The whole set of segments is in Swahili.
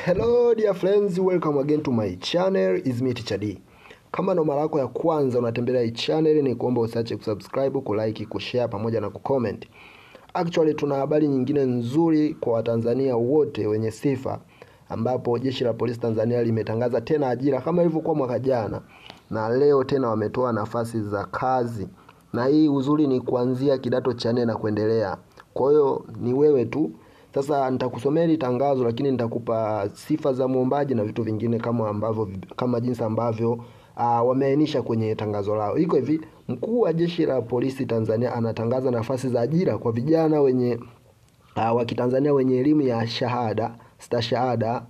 Hello dear friends, welcome again to my channel. Is me Teacher D. Kama ndo mara yako ya kwanza unatembelea hii channel, ni kuomba usiache kusubscribe, kulike, kushare pamoja na kucomment. Actually tuna habari nyingine nzuri kwa Watanzania wote wenye sifa, ambapo Jeshi la Polisi Tanzania limetangaza tena ajira kama ilivyokuwa mwaka jana, na leo tena wametoa nafasi za kazi, na hii uzuri ni kuanzia kidato cha 4 na kuendelea. Kwa hiyo ni wewe tu. Sasa nitakusomea hili tangazo, lakini nitakupa sifa za muombaji na vitu vingine kama jinsi ambavyo wameainisha kwenye tangazo lao. Iko hivi: Mkuu wa Jeshi la Polisi Tanzania anatangaza nafasi za ajira kwa vijana wenye wa Kitanzania wenye elimu ya shahada, stashahada,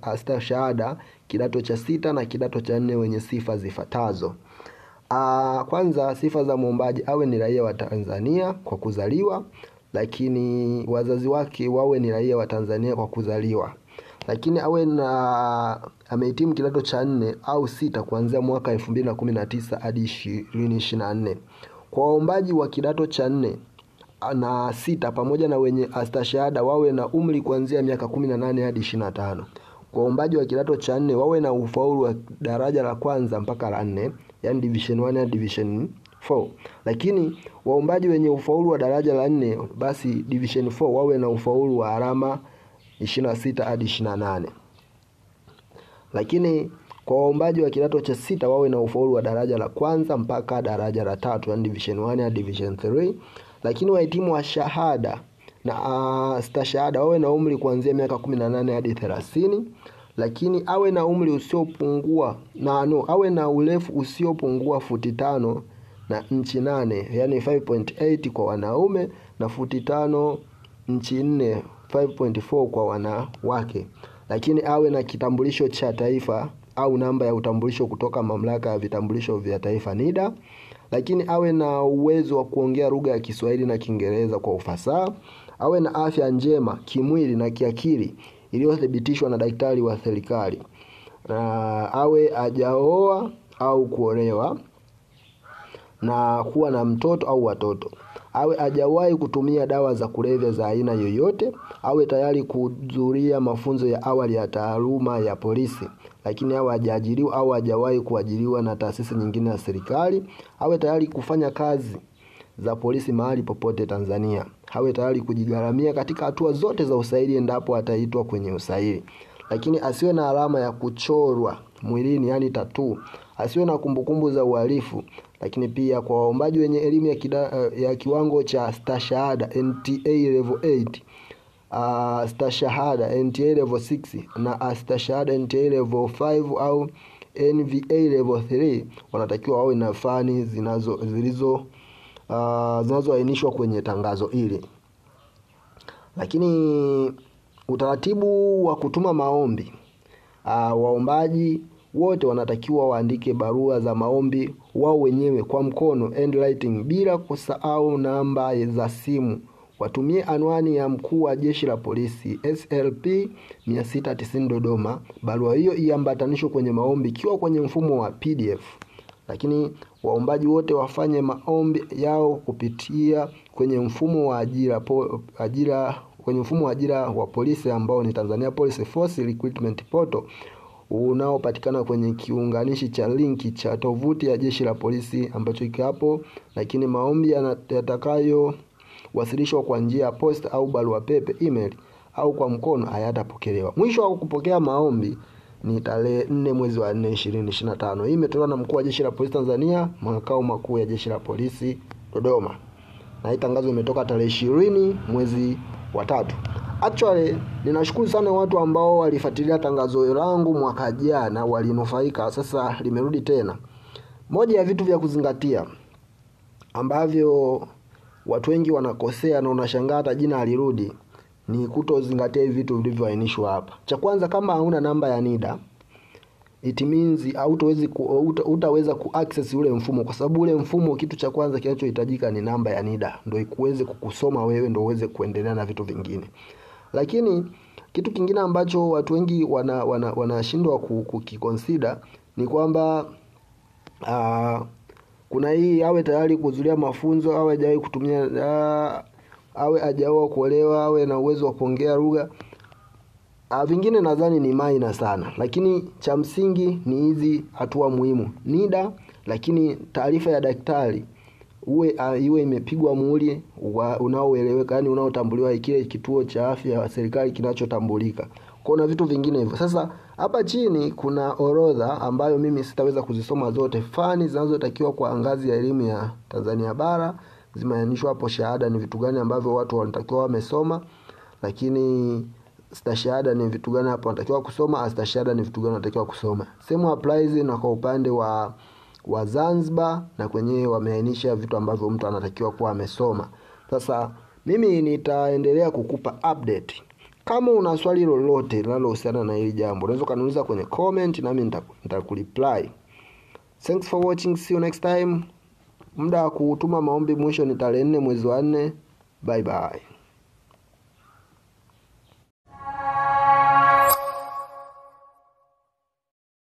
astashahada, kidato cha 6 na kidato cha 4 wenye sifa zifuatazo. Kwanza, sifa za muombaji: awe ni raia wa Tanzania kwa kuzaliwa, lakini wazazi wake wawe ni raia wa Tanzania kwa kuzaliwa, lakini awe na amehitimu kidato cha 4 au 6 kuanzia mwaka 2019 hadi 2024. Kwa waombaji wa kidato cha 4 na 6 pamoja na wenye astashahada wawe na umri kuanzia miaka 18 hadi 25. Kwa waombaji wa kidato cha 4 wawe na ufaulu wa daraja la kwanza mpaka la 4, yani division 1 hadi division 4. Lakini waombaji wenye ufaulu wa daraja la 4, basi division 4 wawe na ufaulu wa alama 26 hadi 28. Lakini kwa waombaji wa kidato cha 6 wawe na ufaulu wa daraja la kwanza mpaka daraja la 3, yani division 1 hadi division 3. Lakini wahitimu wa shahada na stashahada wawe na umri kuanzia miaka 18 hadi 30, lakini awe na umri usiopungua awe na urefu usiopungua futi 5 na inchi 8, yani 5.8 kwa wanaume na futi 5 inchi 4, 5.4 kwa wanawake. Lakini awe na kitambulisho cha taifa au namba ya utambulisho kutoka Mamlaka ya Vitambulisho vya Taifa NIDA. Lakini awe na uwezo wa kuongea lugha ya Kiswahili na Kiingereza kwa ufasaha. Awe na afya njema kimwili na kiakili iliyothibitishwa na daktari wa serikali. Na awe hajaoa au kuolewa na kuwa na mtoto au watoto. Awe hajawahi kutumia dawa za kulevya za aina yoyote. Awe tayari kuhudhuria mafunzo ya awali ya taaluma ya polisi, lakini awe hajaajiriwa au hajawahi kuajiriwa na taasisi nyingine ya serikali. Awe tayari kufanya kazi za polisi mahali popote Tanzania. Awe tayari kujigharamia katika hatua zote za usaili endapo ataitwa kwenye usaili. Lakini asiwe na alama ya kuchorwa mwilini, yani tattoo. Asiwe na kumbukumbu za uhalifu. Lakini pia kwa waombaji wenye elimu ya kiwango cha stashahada NTA level 8, stashahada NTA level 6 na stashahada NTA level 5 au NVA level 3 wanatakiwa wawe na fani zinazoainishwa kwenye tangazo hili. Lakini utaratibu wa kutuma maombi, waombaji wote wanatakiwa waandike barua za maombi wao wenyewe kwa mkono, handwriting, bila kusahau namba za simu. Watumie anwani ya Mkuu wa Jeshi la Polisi SLP 690 Dodoma. Barua hiyo iambatanishwe kwenye maombi ikiwa kwenye mfumo wa PDF. Lakini waombaji wote wafanye maombi yao kupitia kwenye mfumo wa ajira wa polisi ambao ni Tanzania Police Force Recruitment Portal unaopatikana kwenye kiunganishi cha linki cha tovuti ya Jeshi la Polisi ambacho iko hapo. Lakini maombi yatakayo wasilishwa kwa njia ya posta au barua pepe, email au kwa mkono hayatapokelewa. Mwisho wa kupokea maombi ni tarehe 4 mwezi wa 4 2025. Hii imetolewa na Mkuu wa Jeshi la Polisi Tanzania, makao makuu ya Jeshi la Polisi Dodoma. Na hii tangazo imetoka tarehe 20 mwezi wa 3. Actually ninashukuru sana watu ambao walifuatilia tangazo langu mwaka jana, walinufaika. Sasa limerudi tena. Moja ya vitu vya kuzingatia ambavyo watu wengi wanakosea na unashangaa hata jina alirudi ni kutozingatia vitu vilivyoainishwa hapa. Cha kwanza, kama hauna namba ya NIDA, it means hutaweza kuaccess ule mfumo, kwa sababu ule mfumo kitu cha kwanza kinachohitajika ni namba ya NIDA ndio ikuweze kukusoma wewe, ndio uweze kuendelea na vitu vingine. Lakini kitu kingine ambacho watu wengi wanashindwa kukiconsider ni kwamba kuna hii awe tayari kuhudhuria mafunzo, awe hajawahi kutumia, awe hajaoa kuolewa, awe na uwezo wa kuongea lugha. Vingine nadhani ni minor sana, lakini cha msingi ni hizi hatua muhimu: NIDA, lakini taarifa ya daktari iwe imepigwa muhuri unaoeleweka, yani unaotambuliwa, kile kituo cha afya ya serikali kinachotambulika. Kuna vitu vingine hivyo. Sasa hapa chini kuna orodha ambayo mimi sitaweza kuzisoma zote. Fani zinazotakiwa kwa ngazi ya elimu ya Tanzania bara zimeainishwa hapo. Shahada ni vitu gani ambavyo watu wanatakiwa wamesoma, lakini stashahada ni vitu gani hapo wanatakiwa kusoma, astashahada ni vitu gani wanatakiwa kusoma. Same applies na kwa upande wa Zanzibar, na kwenyewe wameainisha vitu ambavyo mtu anatakiwa kuwa amesoma. Sasa mimi nitaendelea kukupa update. Kama una swali lolote linalohusiana na hili jambo, unaweza kuniuliza kwenye comment nami nitakureply. Thanks for watching, see you next time. Muda wa kutuma maombi mwisho ni tarehe 4 mwezi wa 4. Bye bye.